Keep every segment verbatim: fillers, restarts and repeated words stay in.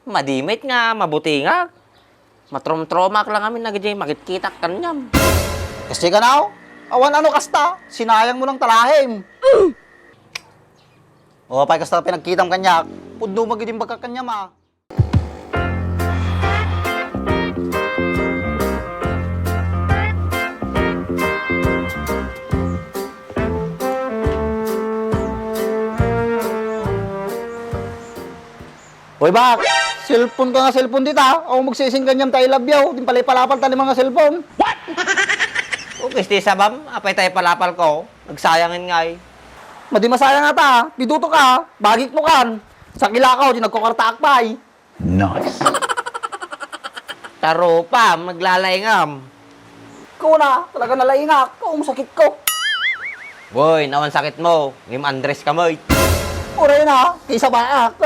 Madi met nga mabutingak. Matromtromak lang amin dagiti makitkitak kaniam. Kasi ka now? Awan ano kasta, sinayang mo lang talahim. O, apay kasta pinagkitam kaniak, pudno magiding bagka kaniam, a. Hoy, bak! Cellphone ka nga cellphone dita. Ako magsising kaniam ta I love you. Din pala ipalapal ta lima nga cellphone. What? Ukis ti sabam, apay ta ipalapal ko. Nagsayangin ngay. Madi masayang ata. Biduto ka. Bagik mo kan. Sa kilakaw, di nagkukartaak pay. Nice. Tarupa, maglalaingam. Kuna, talaga nalaingak. Kaum sakit ko. Boy, nawan sakit mo. Ngem Andres ka, moy. Uray na, kaysa baak.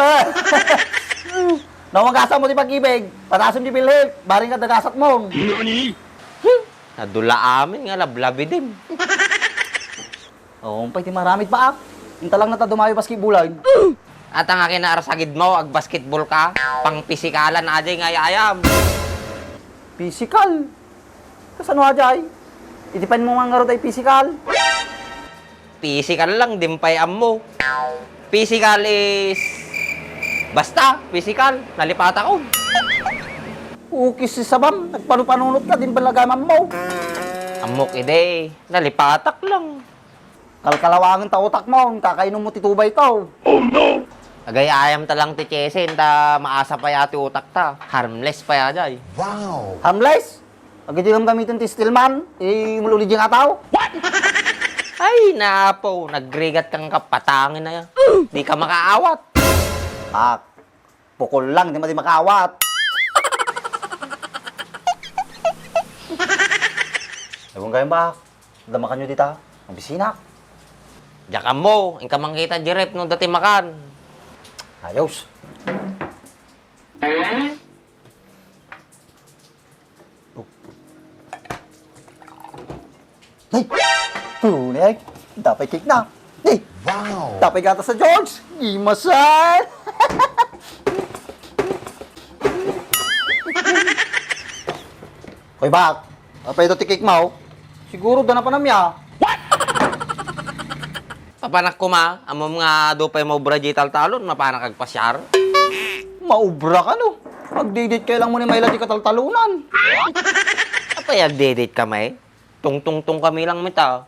Nawan gasat mo ti pag-ibig. Patasim ti bilhil. Baring ka dagasat mo. Nani? Hmm, nadula amin nga lablabidim. Oo, pay ti maramid baak. Inta lang nata dumayo basketballan. Ata nga kinaarsagid mo, agbasketball ka? Pang pisikalan, ajay nga ayam. Pisikal? Kasano, ajay? Iti pan mo nga ngarud ay pisikal? Pisikal lang, dimpay ammo. Pisikal is basta, pisikal. Nalipatak ko. Ukis ti sabam, nagpanupanunot ka, dimpay lagaman mo. Ammok ide, nalipatak lang. Kalkalawangen ta utak mo, kakainum mo ti tubay ko. Oh, no! Agay-ayam ta lang ti chesin, ta maasa pay a ti utak ta. Harmless pay a jay. Wow! Harmless? Agay di gamgamiten ti Steelman, imululi di nga tao. What? Ay, napo, nagrigat kang kapatangin na yan. Di ka makaawat. Pak, pukol lang, di madi makaawat. Ewan kayo, Pak. Damakan nyo dita. Ang bisinak. Diyak ammo, inka mangkita di ref no dati makan. Ayos. Ay! Tunay! Dapat cake na! Ay! Wow! Dapat gatas sa George! Imasal! Hoy, Bak! Apay ito ti cake mo? Siguro da na panamya. What? Papanak kuma, amom nga adu pay maubra di taltalon, mapanak agpasyar? Maubra ka, no? Agdidit kayo lang mo ni Mayla di kataltalonan. Apay agdidit ka, may? Tungtungtong kami lang mita.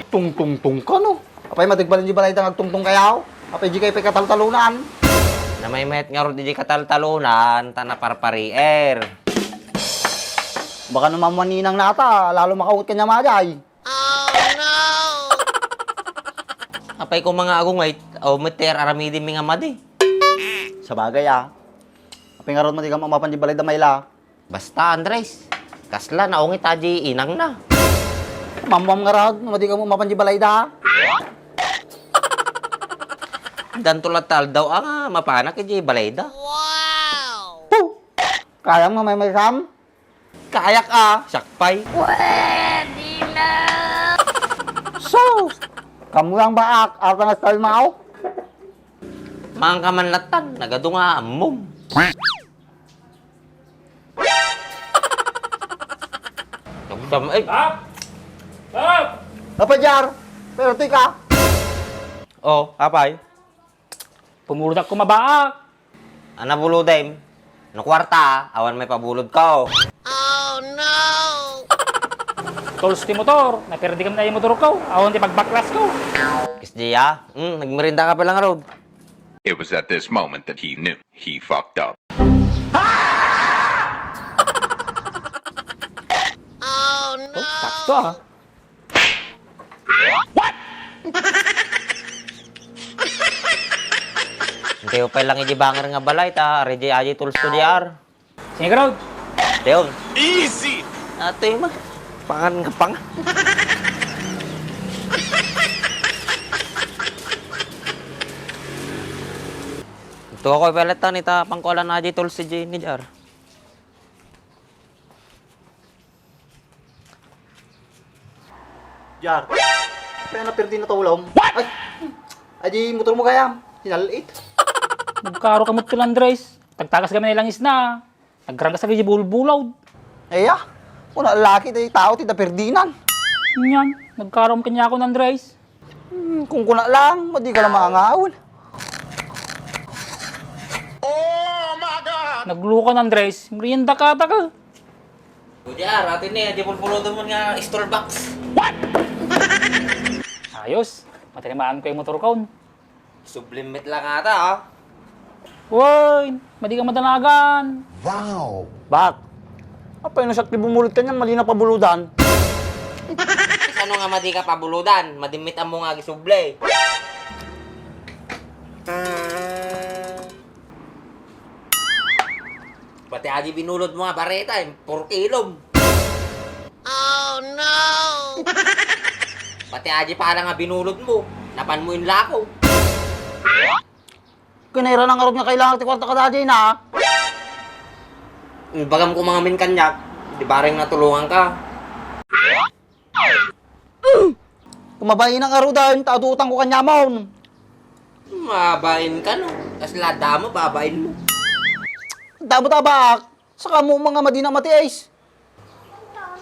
Agtungtungtong ka, no? Apay madagbalan di balay dang agtungtong kayaw? Apay di kayo pay kataltalonan? Namaymayat nga rod di kataltalonan, ta naparparier. Baka no mamuan ninang nata, lalo makaungot kanya maday. Oh, no! Apay ko mga agungay, o meter aramidin mi nga madi. Sabagay, ah. Apay nga ron madi ka mapan di balay da Mayla. Basta, Andres, kasla naungit a di inang na. Mamam nga raod, madi ka mapan di balay da. Danto la taldaw, ah, mapanak di balay da. Wow! Puh! Kayang mamay may kam? Kayak a, siak pay. Pwede na! Sus! Kamu lang ba ak-, arta nga style mo? Maang ka man latan, nagadu nga ammom. Nagsam-, ay. Hap! Hap! Apa, Jar? Pero tika? Oh, apay? Pumuludak ko mabaak. Ana bulodem? No kuarta, awan may pabulod ko. Oh, no! Tools ti motor, napirdi kam na yung motor ko. Awan ti pagbaklas ko. Kisdiya? Hmm, nagmerinda ka pala nga, Rod. It was at this moment that he knew he fucked up. Oh, no! Oh, sakto, ah. What? Intayo pay lang iti banger nga balay, ta ready aji tools to di ar. Sige, Rod. Leon. Easy! Atoy ma. Pangan nga pangan. Ito ako, peletan ita pangkualan aji tools ti Jenny di ar. Jar, kaya na perdi na tawlom. What? Ay, ay di motor mo kaya, hinalit. Nagkaro ka mo ti Andres. Tagtagas kami na ilangisna. Nagranggas kami di bulbulaw. Aya, kuna laki ti tao ti da Ferdinand. Nyan, nagkarom kanya ako, Andres. Hmm, kung kuna lang, madi ka lang maangaon. Naglukan, Andres. Merienda ka, taka. Kuya, rati ni, di bulbulodon mo nga Starbucks. Ayos. Matalimaan ko yung motor ko. Sublimit lang ata, ah. Woy, madi ka madanagan. Wow! Bak, apay no siak ti bumulod kaniam, madi na pabuludan. Ano nga madi ka pabuludan? Madimit mo nga agisubli. Pati adi binulod mo nga bareta, eh, four kilom. Oh, no! Pati adi pala nga binulod mo, napan mo inlako. Kinairan na ngarud nga kailangan ti kwarta kada adi na. Bagam ko mangamin kaniak, di bareng natulungan ka. Kumabain ang arudan, ta adu utang ko kaniamon. Mabain ka, no? Kasla damo, babain mo. Damo ta, Bak. Saka mo mga madi na matiis.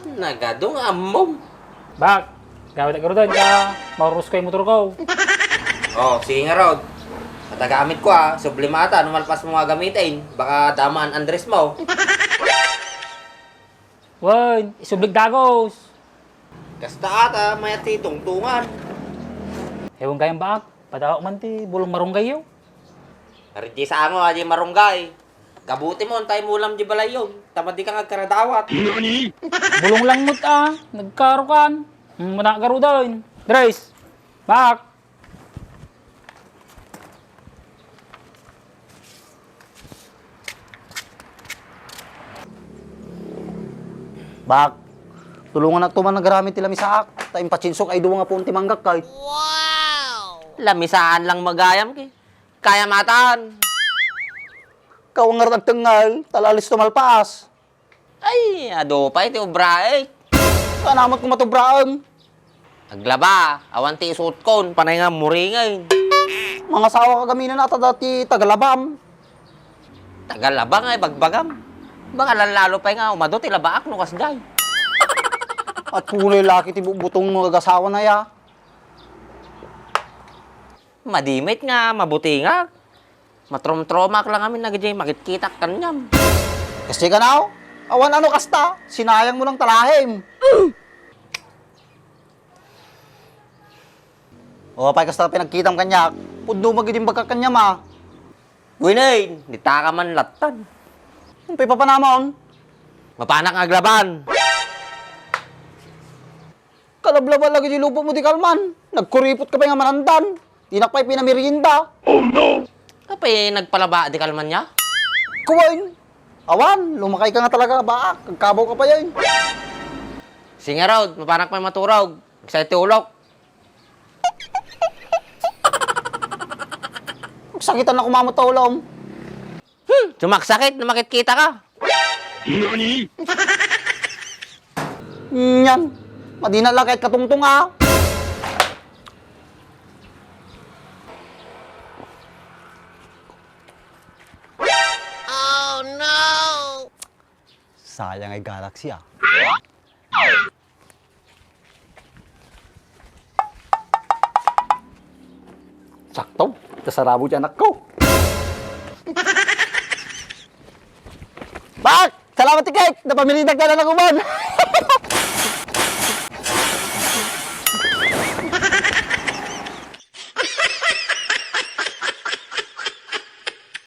Nagadu nga ammom. Bak, gawid ang arudan ka, maurus ko yung motor ko. Oh, sige nga, Rod. Matagamit ko, ah. Sublimata, no malpas mo nga gamitin. Baka daman Andres mo. Wen, isublig dagos. Kasta ata, mayat ti tungtungan. Ewan kayang baak, padawak man ti bulong marunggay yo. Rejis ango, adi marunggay. Gabuti mo, antay mo ulam di balay yun. Tamad di ka nga agkaradawat. Bulong lang mo't, ah, nagkarukan. Hmm, managarudan. Dres, baak. Bak, tulongan na tuman nagaramid ti lamisaak, ta impatsinsok ay duwa nga puon ti manggak kay. Wow! Lamisaan lang magayam ki. Kaya matan. Kawangar agtengngal, talalis tumalpaas. Ay, adu pay ti obraek. Saan amat kung matubraem? Aglaba, awan ti isutkon, panay nga muringay. Mangasawa ka gamin na ta dati tagalabam. Tagalaba nga ibagbagam. Baka lallalo pay nga umadu ti labaak no kasjay. At kunay laki ti bubutong no agasawa na ya. Madimit nga mabutingak. Matromtromak lang amin na gajay makitkitak kaniam. Kasi ka now? Awan ano kasta, sinayang mo lang talahim. O, apay kasta pinagkitam kaniak, pudno magidimbag ka kaniam, ah. Winain, di taka man lattan. Ang pipapanamon? Mapanak nga aglaban. Kalablaba lagi di lupot mo di kalman. Nagkuripot ka pa nga manandan. Dinak pa'y pinamerienda. Oh no! Apay nagpalaba di kalman niya? Kuwain. Awan, lumakay ka nga talaga, baak. Agkabaw ka pa yan. Sige, Rod, mapanak pa'y maturog. Excited ti ulok. Sakitan na kumamot ta ulam. Hmm, sumaksakit na makitkita ka. Nani? Nyan, madina lang kahit katungtong, ah. Oh, no! Sayang ay Galaxy, ah. Sakto, kasarabo ti anak ko. Bak! Salamat ti cake! Napamilitak na lang uman!